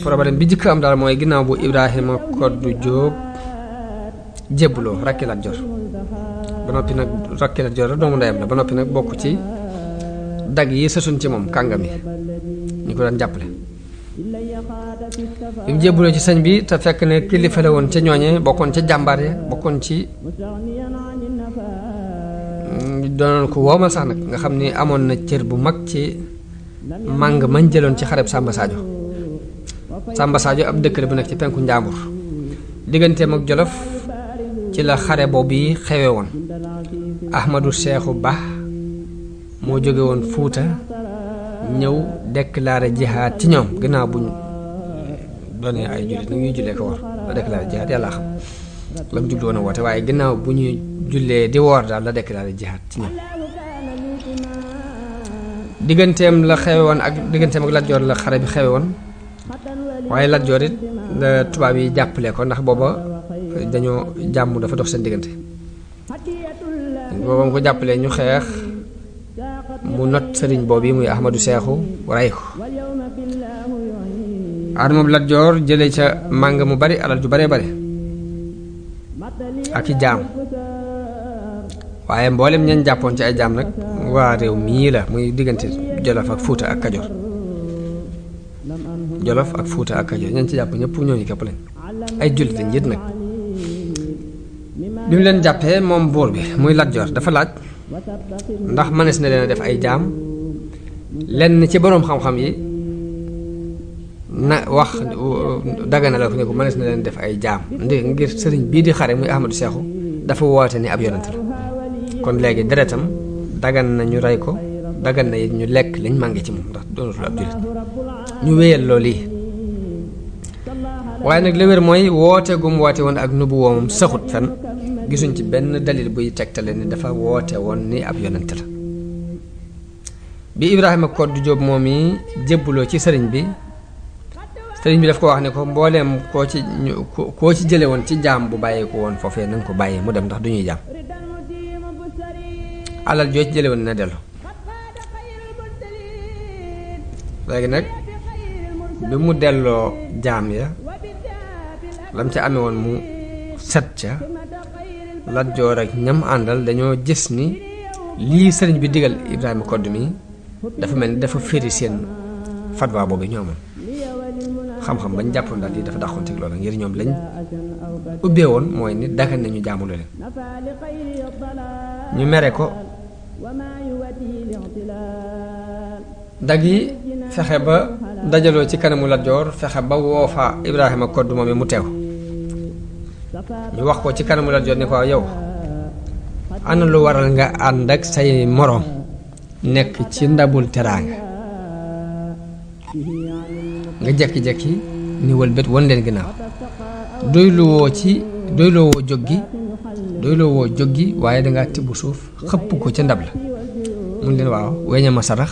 problème bi jëkk am daal mooy ginnaaw bu Ibrahima Koddu Jóob jébbuloo rakki Lat Joor ba noppi nag rakki Lat Joor doomu ndeyam la ba noppi nag bokk ci dag yi sësuñ ci moom kàngam yi ñu ko daan jàppale bi mu jébbuloo ci sëñ bi te fekk ne kilifa la woon ca ñooñe bokkoon ca jàmbaar ya bokkoon ci doonoon ko woomal sax nag nga xam ni amoon na cër bu mag ci màng mañ jëloon ci xareb Samba Sadio ab dëkk la bu nekk ci penku Njàmbur digganteem ak Jolof ci la xare boobu yi xewe woon Ahmadou Seexu Ba moo jóge woon Fuuta ñëw déclaré jihaad ci ñoom ginnaaw bu ñu doonee ay jullit nag ñuy jullee ko woor la déclaré jihaad yàlla xam la mu jublu woon a woote waaye ginnaaw bu ñuy jullee di woor daal la déclaré jihaad ci ñoom digganteem la xewe woon ak digganteem ak Lat Joor la xare bi xewe woon waaye Lat Joor it la tubaab yi jàppale ko ndax booba dañoo jàmm dafa dox seen diggante booba mu ko jàppalee ñu xeex mu not sëriñ boobu yi muy Ahmadou Seexu rey ko at moom Lat Joor jëlee ca màng mu bari alal ju baree bare ak i jaam waaye mboolem ñañ jàppoon ci ay jaam nag waa réew mii la muy diggante Jolof ak Fuuta ak Kajoor Jolof ak Fuuta ak Kajoor ñañ ci jàpp ñëpp ñooñu képp lañ ay jullit lañ yit nag bi mu leen jàppee moom buur bi muy Lat Joor dafa laaj ndax mënees na leen a def ay jaam lenn ci boroom xam-xam yi na wax dagana la ko ne ko mënees na leen def ay jaam ngir sëriñ bii di xare muy Ahmadou Seexu dafa woote ni ab yonent la kon léegi deretam dagan na ñu rey ko dagan na it ñu lekk lañ mànge ci moom ndax doonatul ab jullit ñu wéyal loolu yi waaye nag li wér mooy woote gum woote woon ak nubu woomam saxut fen gisuñ ci benn dalil buy tegtale ni dafa woote woon ni ab yonent la bi Ibrahima Koddu Jóob moom yi jébbuloo ci sëriñ bi daf ko wax ne ko mbooleem koo ci jële woon ci jaam bu bàyyee ko woon foofee na nga ko bàyyee mu dem ndax du ñuy jaam alal joo ci jële woon na dellu léegi nag bi mu delloo jaam ya lam ca amee woon mu set ca Lat Joor ak ñam àndal dañoo gis ni lii sëriñ bi digal Ibrahima Koddu mi dafa mel ni dafa féri seen fatwa boobu ñoo amoon xam-xam bañ jàppoon daal di dafa dàqoonteeg loolu ngir ñoom lañ ubbee woon mooy ni dagan nañu jaamu leen ñu mere ko dag yi fexe ba dajaloo ci kanamu Lat Joor fexe ba woo fa Ibrahima Koddu moom mu teew ñu wax ko ci kanamu Lat Joor ni ko yow ana lu waral nga ànd ak say moroom nekk ci ndabul teraanga nga jekki-jekki ni wëlbét won leen ginnaaw doyloo woo jóg gi waaye dangaa tibb suuf xëpp ko ca ndab la mun leen waaw weña ma sarax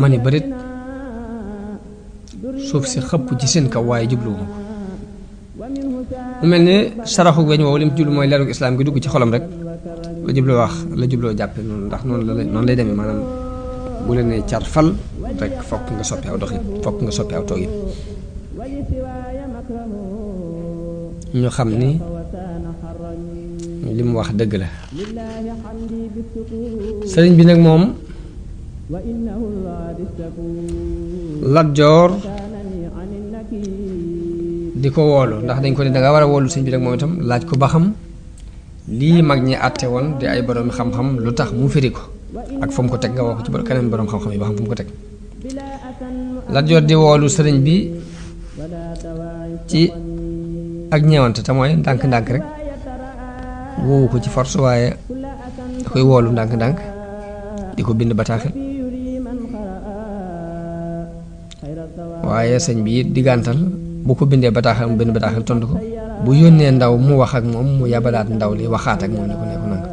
ma ni bërit suuf si xëpp ci seen kaw waaye jubluwuma ko mu mel ne saraxu weñ woowu li mu jublu mooy leerug islaam gi dugg ci xolam rek la jubloo jàppe noonu ndax noonu lay demee maanaam bu leen ne car fal rek fokk nga soppi aw doxin fokk nga soppi aw toogin ñu xam ni li mu wax dëgg la sëriñ bi nag moom Lat Joor di ko woolu ndax dañ ko ne danga war a woolu sëriñ bi nag moom itam laaj ko ba xam lii mag ñi àtte woon di ay borom xam-xam lu tax mu firi ko ak fa mu ko teg nga wax ko ci keneen borom xam-xam yi ba xam fu mu ko teg Lat Joor di woolu sëriñ bi ci ak ñeewante te mooy ndànk-ndànk rek woowu ko ci force waaye da koy woolu ndànk-ndànk di ko bind bataaxel waaye sëñ bi it diggantal bu ko bindee bataaxel mu bind bataaxel tontu ko bu yónnee ndaw mu wax ak moom mu yabalaat ndaw li waxaat ak moom ni ko nekku nanga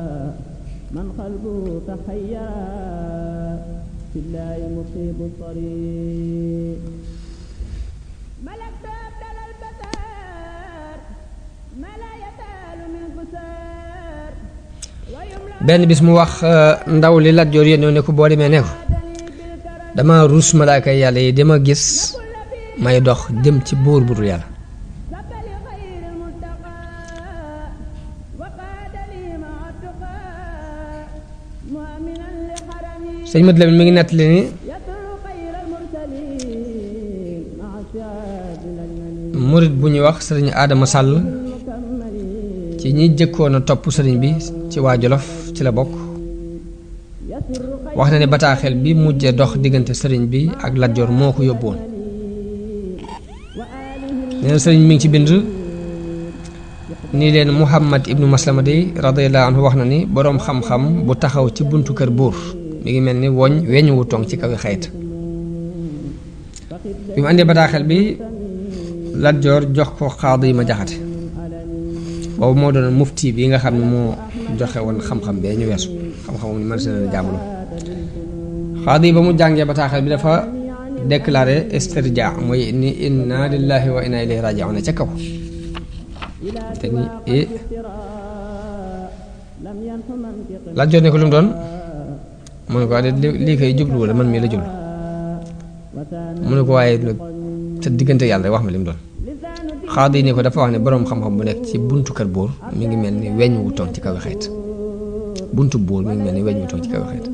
benn bis mu wax ndaw li Lat Joor yónnee ne ko boo demee ne ko dama ruus malaaka yàlla yi dama gis may dox jëm ci buur bu dul yàlla. sëñ Mat Lamin mi ngi nettali ni murit bu ñuy wax sëriñ Adama Sàll ci ñi jëkkoon a topp sëriñ bi ci waa Jolof ci la bokk wax na ne bataaxel bi mujje dox diggante sëriñ bi ak Lat Joor moo ko yóbbuwoon. nee na sëriñ mi ngi ci bind nii leen Muhammad ibnu Maslama day radiyallahu anhu wax na ni boroom xam-xam bu taxaw ci buntu kër buur mi ngi mel ni weñ wu tong ci kaw xayt. bi mu àndee bataaxel bi Lat Joor jox ko Xaadi ma Jaxate boobu moo doon mufti bi nga xam ne moo joxe woon xam-xam bee ñu weesu xam-xamam ni mën seen jamono. Xaadi ba mu jàngee bataaxel bi dafa déclaré istirjaa mooy ni inna lillahi wa inna ilayhi raji'un ca kaw te ni Lat Joor ne ko lu mu doon mu ne ko waaye lii koy jublu wala man mii la jublu mu ne ko waaye te diggante yàlla wax ma li mu doon. Xaadi ni ko dafa wax ne boroom xam-xam bu nekk ci buntu kër buur mi ngi mel ni weñ wu toog ci kaw xeet buntu buur mi ngi mel ni weñ wu toog ci kaw xeet.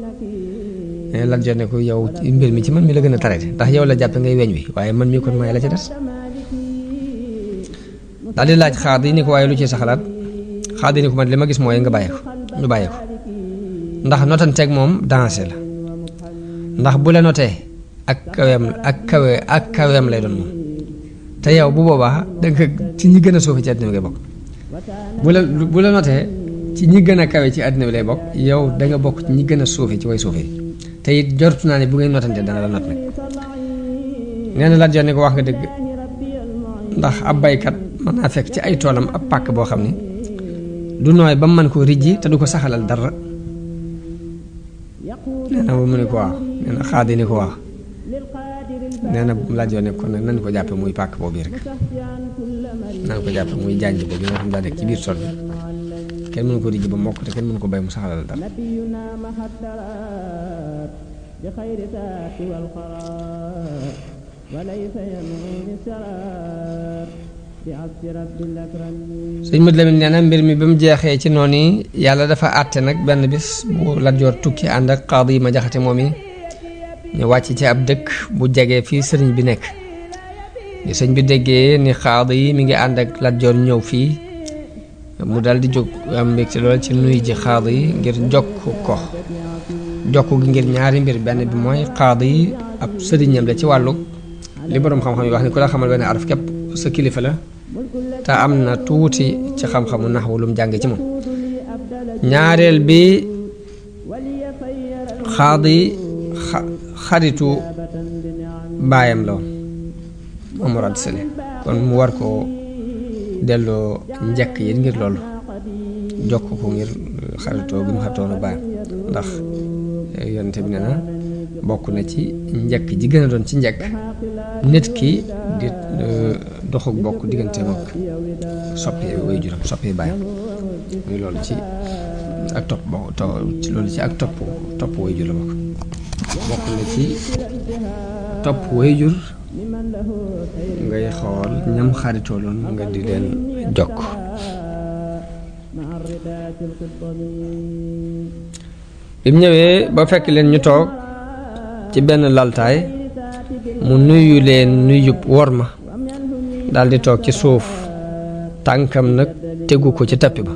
Lat Joor ne ko yow mbir mi ci man mi la gën a tarete ndax yow la jàppe ngay weñ wi waaye man mii kon may la ci des. daal di laaj Xaadi ni ko waaye lu ci sa xalaat. Xaadi ni ko man li ma gis mooy nga bàyyi ko ñu bàyyi ko ndax notanteeg moom danger la ndax bu la notee ak kaweem lay doon moom te yow bu boobaa danga ci ñi gën a suufe ci àddina bi ngay bokk bu la notee ci ñi gën a kawe ci àddina bi lay bokk yow danga bokk ci ñi gën a suufe ci way suufe te it jortu naa ne bu ngeen notante dana la not nag. nee na Lat Joor ne ko wax nga dëgg ndax ab baykat mën naa fekk ci ay toolam ab pàkk boo xam ne du nooy ba mu mën koo rijji te du ko saxalal dara. nee na mu ne ko waaw nee na Xaadi ni ko waaw nee na Lat Joor ne kon nag nañ ko jàppe muy pàkk boobu rek nañ ko jàppe muy jànj boobu nga xam daa nekk ci biir tool bi kenn mënu ko rijji ba mokk te kenn mënu ko bay mu saxalal dara. sëñ Mat Lamin nee na mbir mi ba mu jeexee ci noonu yàlla dafa àtte nag benn bis bu Lat Joor tukki ànd ak Xaadi ma Jaxate moom yi ñu wàcc ci ab dëkk bu jegee fii sëriñ bi nekk di sëñ bi déggee ni Xaadi yi mi ngi ànd ak Lat Joor ñëw fii mu dal di jóg am mbégte lool ci nuy ji Xaadi yi ngir jokk gi ngir ñaari mbir benn bi mooy Xaadi yi ab sëriñam la ci wàllu li boroom xam-xam yi wax ni ku la xamal benn araf képp sa kilifa la te am na tuuti ci xam-xamu naxwu lu mu jàng ci moom. ñaareel bi Xaadi xaritu baayam la woon Omar Ad Sali kon mu war koo delloo njëkk yi ngir loolu jokk ko ngir xaritoo gi mu xaritoonu baayam ndax yonent bi nee na bokk na ci njëkk ji gën a doon ci njëkk nit ki di doxuk bokk diggante mag soppi way juram soppi baayam muy loolu ci ak topp loolu ci ak topp way jur la bokk na ci topp way jur ngay xool ñam xaritoo loon nga di leen jokk. bi mu ñëwee ba fekk leen ñu toog ci benn laltaay mu nuyu leen nuyub worma daldi toog ci suuf tànkam nag tegu ko ci tappi ba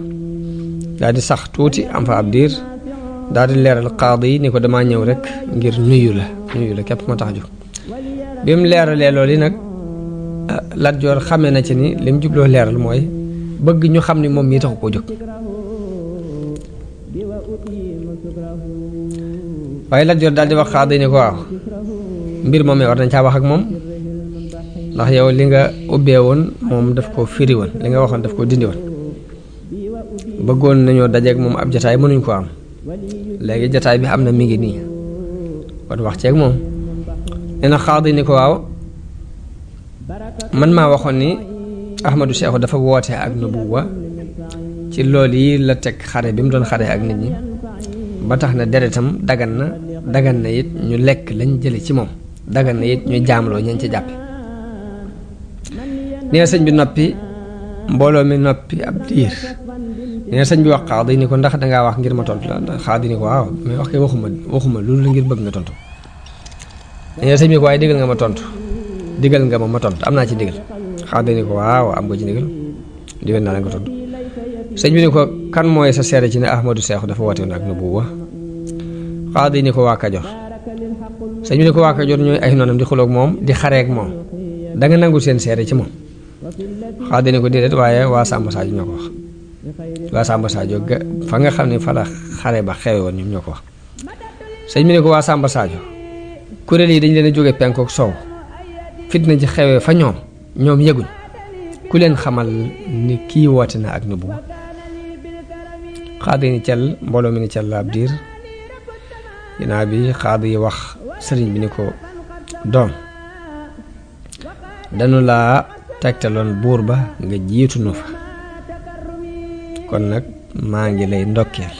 daldi sax tuuti am fa ab diir daldi leeral Xaadi yi ni ko dama ñëw rek ngir nuyu la képp ma tax jóg. bi mu leeralee loolu yi nag Lat Joor xamee na ci ni li mu jubloo leeral mooy bëgg ñu xam ni moom mii taxu koo jóg waaye Lat Joor daldi wax Xaadi ni ko waaw mbir moom war nañ caa wax ak moom ndax yow li nga ubbee woon moom daf koo firi woon li nga waxoon daf koo dindi woon bëggoon nañoo dajeeg moom ab jataay mënuñ ko am léegi jataay bi am na mi ngi nii kon wax ceeg moom. nee na Xaadi ni ko waaw man maa waxoon ni Ahmadu Seexu dafa woote ak nubuwa ci loolu yi la teg xare bi mu doon xare ak nit ñi ba tax na deretam dagan na it ñu lekk lañ jële ci moom dagan na it ñu jaamloo ñañ ci jàppe nee sëñ bi noppi mbooloo mi noppi ab diir nee sëñ bi wax xaadi ni ko ndax dangaa wax ngir ma tontu la ndax xaadi ni ko waaw mais wax kay waxuma loolu la ngir bëgg nga tontu nee sëñ bi ko waaye digal nga ma tontu am naa ci ndigal xaadi ni ko waaw am nga ci ndigal digal naa la nga tontu sëñ bi ni ko kan mooy sa seere ci ne Ahmadou Seexu dafa woote woon ak nubuwa xaadi ni ko waa Kajoor sëñ bi ni ko waa Kajoor ñooy ay noonam di xuloog moom di xareek moom da nga nangu seen seere ci moom xaadi ni ko déedéet waaye waa Samba Sadio ñoo ko wax waa Samba Sadio fa nga xam ne fa la xare ba xewe woon ñoom ñoo ko wax sëñ bi ni ko waa Samba Sadio kuréel yi dañ leen a jóge penku ak soow fitna ji xewee fa ñoom yëguñ ku leen xamal ni kii woote na ak nubu xaadi ni cel mbooloo mi ni cel la ab diir ginnaaw bi xaadi yi wax sëriñ bi ni ko doom danu laa tegtaloon buur ba nga jiitu nu fa kon nag maa ngi lay ndokkeel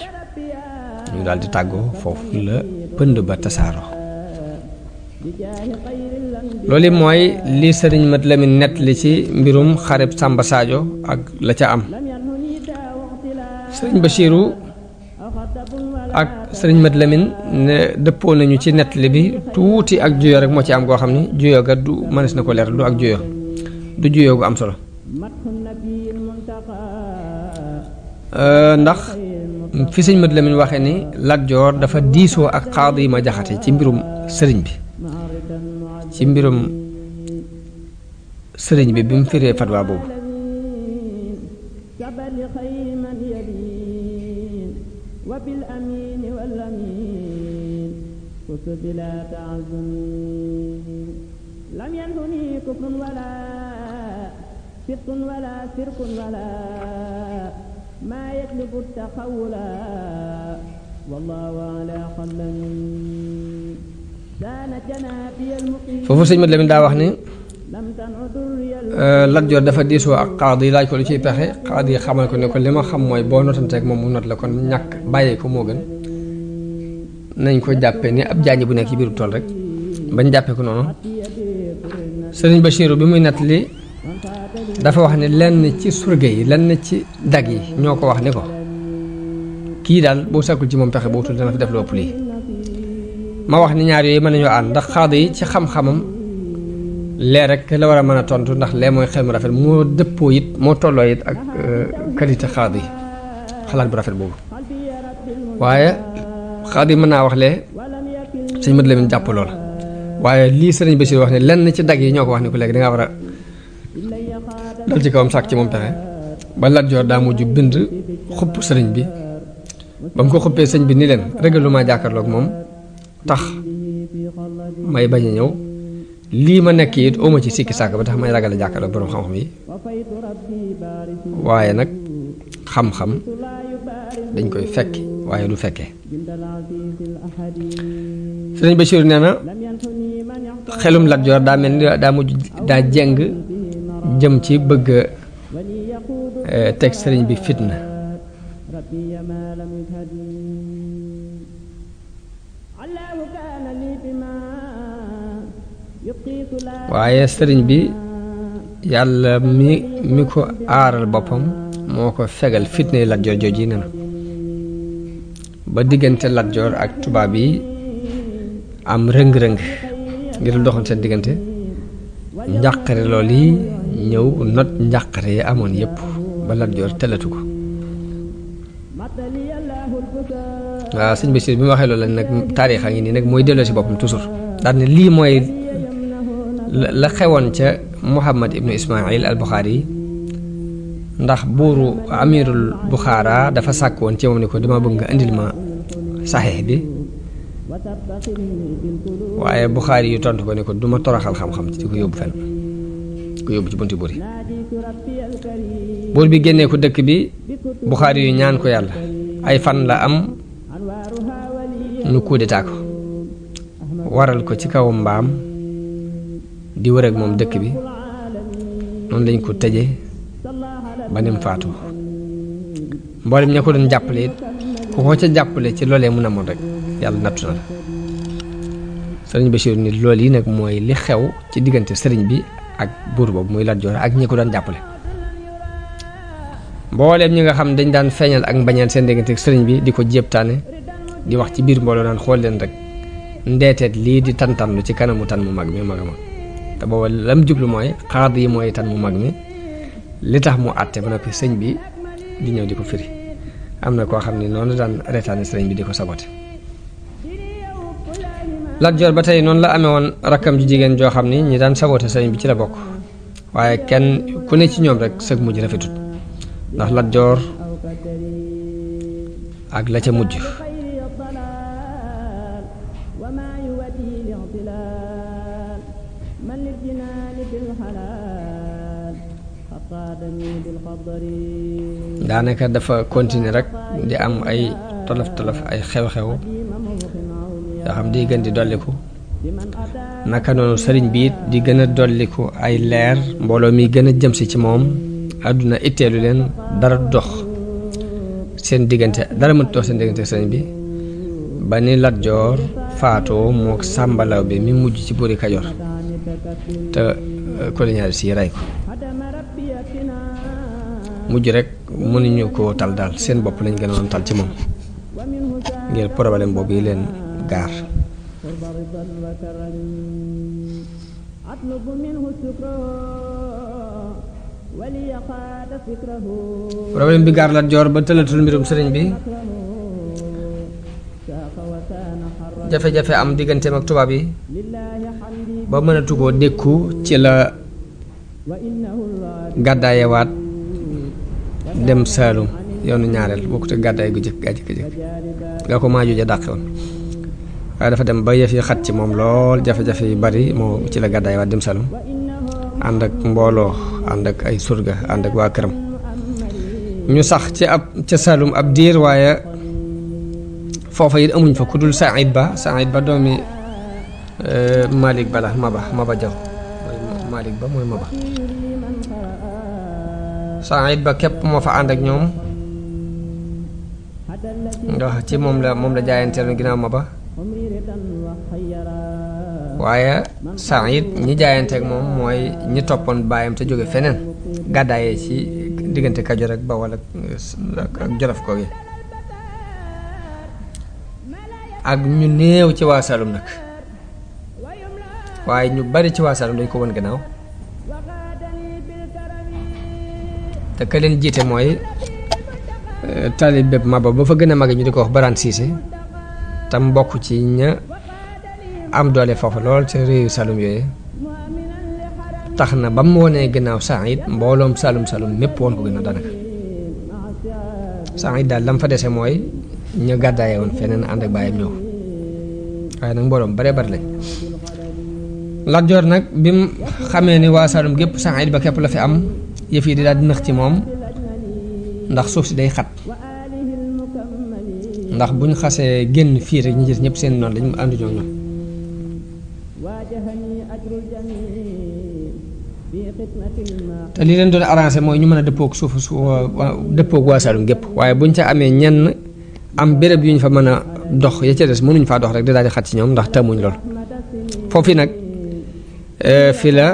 ñu daal di tàggoo foofu la pënd ba tasaaroo loolu mooy li sëriñ Mat Lamin nett li ci mbirum xareb Samba Sadio ak la ca am sëriñ Bachiru ak sëriñ Mat Lamin ne dëppoo nañu ci nett li bi tuuti ak juyoo rek moo ci am goo xam ni juyoo ga du mënees na ko leer du ak juyoo du juyoo gu am solo ndax fi sëñ Mat Lamin waxe ni Lat Joor dafa diisoo ak xaadi yi ma jaxate ci mbirum sëriñ bi bi mu firee fatwa boobu foofu sëñ Mat Lamin daa wax ni Lat Joor dafa diisoo ak xaadi yi laaj ko lu ciy pexe xaadi yi xamal ko ne ko li ma xam mooy boo notanteeg moom mu not la kon ñàkk bàyyee ko moo gën nañ ko jàppe ni ab jaañi bu nekk ci biiru tool rek bañ jàppe ko noonu sëriñ Bachiru bi muy nett li dafa wax ne lenn ci surge yi lenn ci dag yi ñoo ko wax ni ko kii daal boo sàkkul ci moom pexe boo tudd dana fi def lu ëpp lii ma wax ni ñaar yooyu mën nañoo ànd ndax xaadi yi ci xam-xamam lee rek la war a mën a tontu ndax lee mooy xel mu rafet moo dëppoo it moo tolloo it ak qualité xaadi yi xalaat bu rafet boobu waaye xaadi yi mën naa wax lee sëñ Mat Lamin jàpp loola waaye lii sëriñ Bachir wax ne lenn ci dag yi ñoo ko wax ni ko léegi dangaa war a dal ci kawam sàkk ci moom pexe ba Lat Joor daa mujj bind xupp sëriñ bi ba mu ko xuppee sëñ bi ni leen régalu maa jàkkaarloog moom tax may bañ a ñëw lii ma nekk it oma ci sikki sàkk ba tax may ragal a jàkkaarloog borom xam-xam yi waaye nag xam-xam dañ koy fekki waaye du fekkee sëriñ Bachir nee na xelum Lat Joor daa mel ni daa mujj daa jeng jëm ci bëgg teg sëriñ bi fitna waaye sëriñ bi yàlla mi ko aaral boppam moo ko fegal fitna Lat Joor jooju yi ne na ba diggante Lat Joor ak tubaab yi am rëng-rëng ngir lu doxoon seen diggante njàqare lool yi ñëw not njàqare yi amoon yépp ba Lat Joor telatu ko waaw sëñ Bachir bi mu waxee loolu nag taarix a ngi nii nag mooy delloo si boppam toujours daal ne lii mooy la xewoon ca Muhammad ibnu Ismail al Buxaari yi ndax buuru amirul Buxaara dafa sàkk woon ci moom ni ko dama bëgg nga indil ma saxiix bi waaye Buxaari yu tontu ko ni ko duma toroxal xam-xam ci ko yóbbu fenn ko yóbbu ci bunti buur yi buur bi génnee ko dëkk bi Buxaari yu ñaan ko yàlla ay fan la am ñu coup d'état ko waral ko ci kaw mbaam di wër ak moom dëkk bi noonu lañ ko tëje ba nim faatu mboolem ña ko doon jàppale it ku ko ca jàppale ci loolee mu namoon rek yàlla nattu na la sëriñ Bachir ni loolu yi nag mooy li xew ci diggante sëriñ bi ak buur boobu muy Lat Joor ak ñi ko daan jàppale mbooleem ñi nga xam dañ daan feeñal ak mbañeel seen diggante ak sëriñ bi di ko jéebtaane di wax ci biir mbooloo naan xool leen rek ndeeteet lii di tantanlu ci kanamu tan mu mag mi mag ma te booba lam jublu mooy xaad yi mooy tan mu mag mi li tax mu àtte ba noppi sëñ bi di ñëw di ko firi am na koo xam ne noonu daan reetaane sëriñ bi di ko sabote Lat Joor ba tey noonu la amee woon rakkam ju jigéen joo xam ni ñi daan sabote sëriñ bi ci la bokk waaye kenn ku ne ci ñoom rek sëg mujj rafetut ndax Lat Joor ak la ca mujj daanaka dafa continuer rek di am ay tolof-tolof ay xew-xew yoo xam di gën di dolliku naka noonu sëriñ bi it di gën a dolliku ay leer mbooloo mi gën a jëm si ci moom àdduna itteelu leen dara dox seen diggante dara mënut dox seen diggante sëriñ bi ba ni Lat Joor faatoo mook sàmbalaw bi mi mujj ci buuri Kajoor te colonialiste yi rey ko mujj rek mënuñu ko tal daal seen bopp lañ gënoon tal ci moom ngir problème boobu yi leen gaar problème bi gaar Lat Joor ba tëlatul mbirum sëriñ bi jafe-jafe am digganteem ak tubaab yi ba mënatu koo dékku ci la gàddaayewaat dem Saalum yoonu ñaareel bokkut ak gàddaay gu jëkk nga ko maaju ja dàqe woon waaye dafa dem ba yëf yi xat ci moom lool jafe-jafe yu bari moo ci la gàddaayewaat dem Saalum ànd ak mbooloo ànd ak ay surga ànd ak waa këram ñu sax ci ca Saalum ab diir waaye foofa it amuñ fa ku dul Saïd Ba doomi Malick Ba la Maba Jaw Malick Ba mooy Maba Saïd Ba képp moo fa ànd ak ñoom ndax ci moom la jaayanteel ginnaaw Maba waaye Saïd ñi jaayanteeg moom mooy ñi toppoon baayam te jóge feneen gàddaayee ci diggante Kajoor ak Bawol ak Jolof ko gi ak ñu néew ci waa Saalum nag waaye ñu bari ci waa Saalum dañ ko won gannaaw te ka leen jiite mooy taalibe Maba ba fa gën a mag ñu di ko wax Baraan Siise tam bokk ci ña am doole foofu lool ci réewu Saalum yooyu tax na ba mu wonee gannaaw Saïd mbooloom Saalum mépp woon ko gannaaw daanaka Saïd daal lam fa dese mooy ñu gàddaayee woon feneen ànd ak baayam ñëw waaye nag mbooloom bare bari lañ Lat Joor nag bi mu xamee ni waa Saalum gépp Saïd Ba képp la fi am yëf yi di daal di nëx ci moom ndax suuf si day xat ndax buñ xasee génn fii rek ñi gis ñëpp seen noonu lañu àndu ñoo ñoom te li leen doon arrangé mooy ñu mën a dëppoog dëppoog waa Saalum gépp waaye buñ ca amee ñenn am béréb yu ñu fa mën a dox ya ca des mënuñ faa dox rek di daal di xat ci ñoom ndax tëmuñ lool foofu nag fi la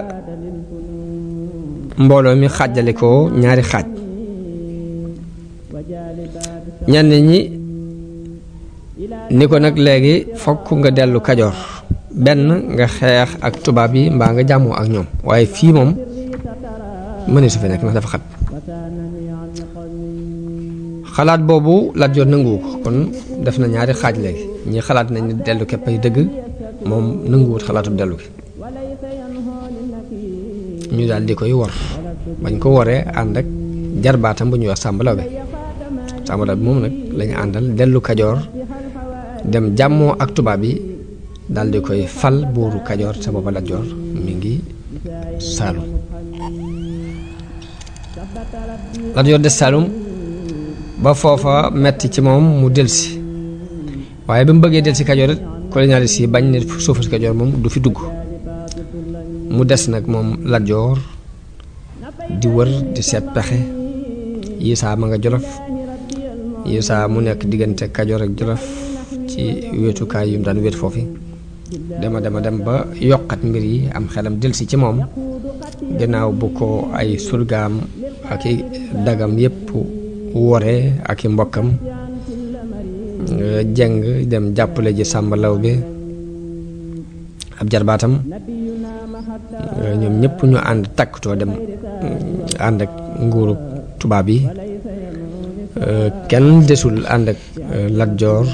mbooloo mi xaajale ko ñaari xaaj ñenn ñi ni ko nag léegi fokk nga dellu Kajoor benn nga xeex ak tubaab yi mbaa nga jàmmoo ak ñoom waaye fii moom mëne su fi nekk ndax dafa xat xalaat boobu Lat Joor nanguwu ko kon def na ñaari xaaj léegi ñi xalaat nañ ni dellu képp ay dëgg moom nanguwut xalaatub dellu gi ñu daal di koy wor bañ ko woree ànd ak jarbaatam bu ñuy wax Sàmba Lawbe moom nag lañu àndal dellu Kajoor dem jàmmoo ak tubaab yi daal di koy fal buuru Kajoor sa booba Lat Joor mi ngi Saalum Lat Joor des Saalum ba foofa metti ci moom mu delsi waaye bi mu bëggee delsi Kajoor it colonialiste yi bañ ne suufu si Kajoor moom du fi dugg mu des nag moom Lat Joor di wër di seet pexe yi saa ma nga Jolof yi saa mu nekk diggante Kajoor ak Jolof ci wéetukaay yu mu daan wéet foofu dem ba yokkat mbir yi am xelam delsi ci moom gannaaw bu ko ay surgaam ak i dagam yépp wore ak i mbokkam jeng dem jàppale ji Sàmba Lawbe ab jarbaatam ñoom ñëpp ñu ànd takkutoo dem ànd ak nguuru tubaab yi kenn desul ànd ak Lat Joor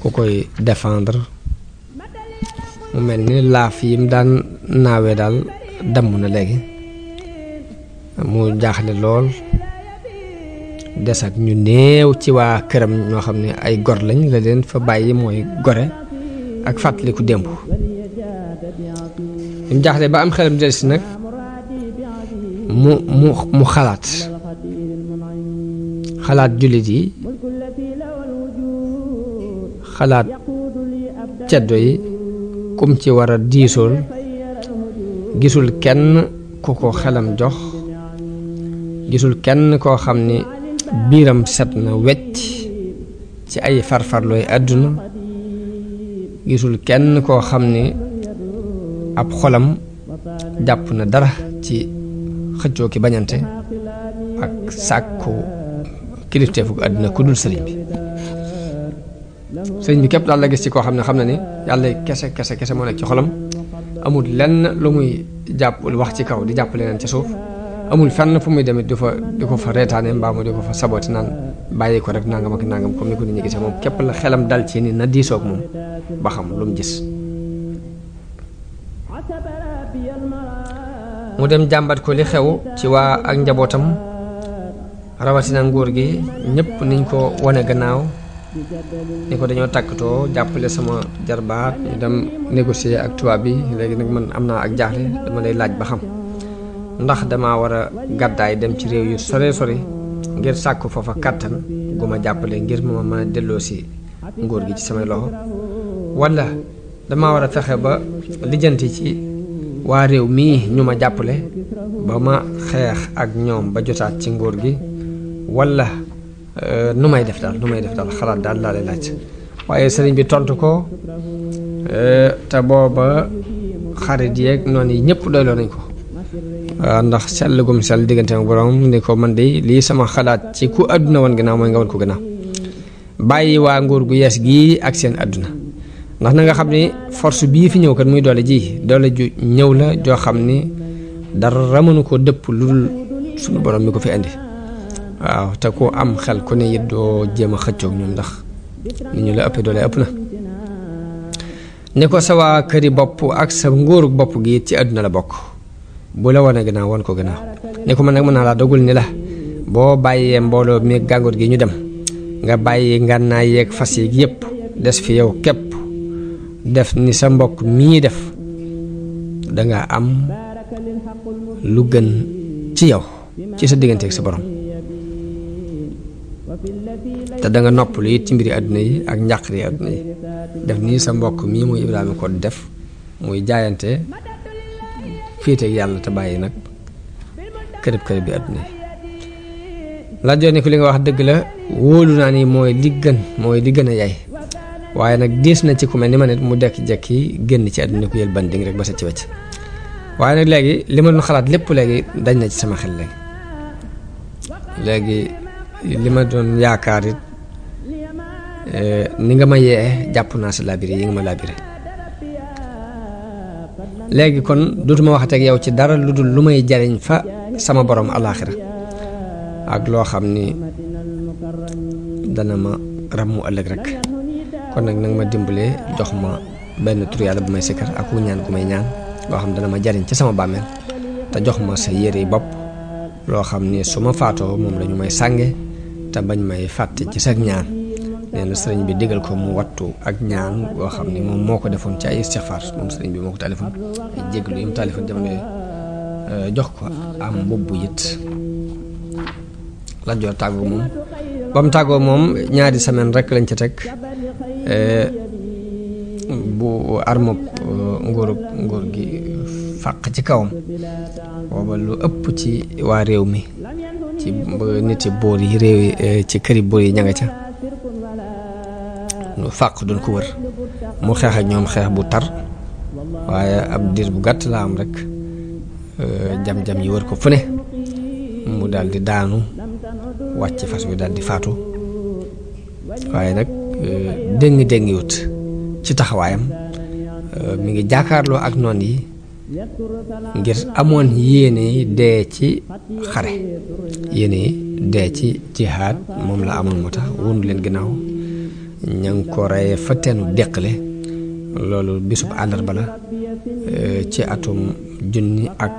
ku koy défendre mu mel ni laaf yi mu daan naawee daal damm na léegi mu jaaxle lool des ak ñu néew ci waa këram ñoo xam ne ay gor lañ la leen fa bàyyi mooy gore ak fàttaliku démb mu jaaxle ba am xelam del si nag mu xalaat jullit yi xalaat ceddo yi kum ci war a diisool gisul kenn ku ko xelam jox gisul kenn koo xam ni biiram set na wecc ci ay farfarlooy àdduna gisul kenn koo xam ni ab xolam jàpp na dara ci xëccoo ki bañante ak sàkku kilifteefu àdduna ku dul sëriñ bi képp daal la gis ci koo xam ne ni yàlla kese moo nekk ci xolam amul lenn lu muy jàpp wax ci kaw di jàpp leneen ci suuf amul fenn fu muy demit di ko fa reetaane mbaa mu di ko fa sabooti naan bàyyi ko rek nangam ak nangam comme ni ko nit ñi gisee moom képp la xelam dal ci ni na diisoog moom ba xam lu mu gis mu dem jàmbat ko li xew ci waa ak njabootam rawatina nguur gi ñëpp niñ ko wane gannaaw ni ko dañoo tàkkatoo jàppale sama jarbaat ñu dem négocier ak tubaab bi léegi nag man am naa ak jaaxle dama lay laaj ba xam ndax dama war a gàddaay dem ci réew yu sore ngir sàkku foofa kàttan gu ma jàppale ngir ma mën a delloo si nguur gi ci samay loxo wala dama war a fexe ba lijjanti ci waa réew mii ñu ma jàppale ba ma xeex ak ñoom ba jotaat ci nguur gi wala nu may def daal xalaat daal laa lay laaj waaye sëriñ bi tontu ko te booba xarit yeeg noonu yi ñëpp doyloo nañ ko ndax sell gum sell diggante ak borom ni ko man de lii sama xalaat ci ku àdduna woon gannaaw mooy nga woon ko gannaaw bàyyi waa nguur gu yees gii ak seen àdduna ndax na nga xam ni force bii fi ñëw kat muy doole ju ñëw la joo xam ni dara mënu ko dëpp lu dul suñu borom mi ko fi indi waaw te ku am xel ku ne it doo jéem a xëccoog ñoom ndax ni ñu la ëppee doole ëpp na ne ko sa waa këri bopp ak sa nguuru bopp gi ci àdduna la bokk bu la wane gannaaw wan ko gannaaw ne ko man nag mën naa laa dogul ni la boo bàyyee mbooloo mi gàngoor gi ñu dem nga bàyyi ngànnaay yeeg fas yeeg yépp des fi yow képp def ni sa mbokk mii def danga am lu gën ci yow ci sa diggante ak sa borom te danga noppalu it ci mbiri àdduna yi ak njàqari àdduna yi def nii sa mbokk mii muy Ibrahima ko def muy jaayante féete ak yàlla te bàyyi nag kërëb bi àdduna yi la joone ko li nga wax dëgg la wóolu naa ni mooy li gën a yaay waaye nag diis na ci ku mel ni ma nit mu dekki-jekki génn ci àdduna ku yël banding rek ba set ci wecc waaye nag léegi li ma doon xalaat lépp léegi dañ na ci sama xel léegi li ma doon yaakaar it ni nga ma yee jàpp naa sa labiré yi nga ma labiré léegi kon dootuma waxate ak yow ci dara lu dul lu may jariñ fa sama borom alaaxira ak loo xam ni dana ma ràmmu ëllëg rek kon nag nag ma dimbalee jox ma benn tur yàlla bu may sikkar ak wu ñaan gu may ñaan loo xam dana ma jariñ ci sama bàmmeel te jox ma sa yére yi bopp loo xam ni su ma faatoo moom la ñu may sànge te bañ may fàtte ci sag ñaan nee na sëriñ bi digal ko mu wattu ak ñaan boo xam ni moom moo ko defoon ci ay istixfaar moom sëriñ bi moo ko taalifoon ay jéglu yi mu taalifoon jamono yooyu jox ko am mbubbu it Lat Joor tàggoo moom ba mu tàggoo moom ñaari semaine rek lañ ca teg bu armob nguur gi fàq ci kawam booba lu ëpp ci waa réew mi ci nit yi boor yi réew yi ci këri boor yi ña nga ca nu fàq doon ko wër mu xeex ak ñoom xeex bu tar waaye ab diir bu gàtt la am rek jam-jam yi wër ko fu ne mu daal di daanu wàcc fas wi daal di faatu waaye nag déngi wut ci taxawaayam mi ngi jàkkaarloo ak noon yi ngir amoon yéene dee ci xare yéene dee ci jihaad moom la amoon moo tax wundu leen ginnaaw ña ngi ko reye fa teenu deqale loolu bisub àllarba la ci atum junni ak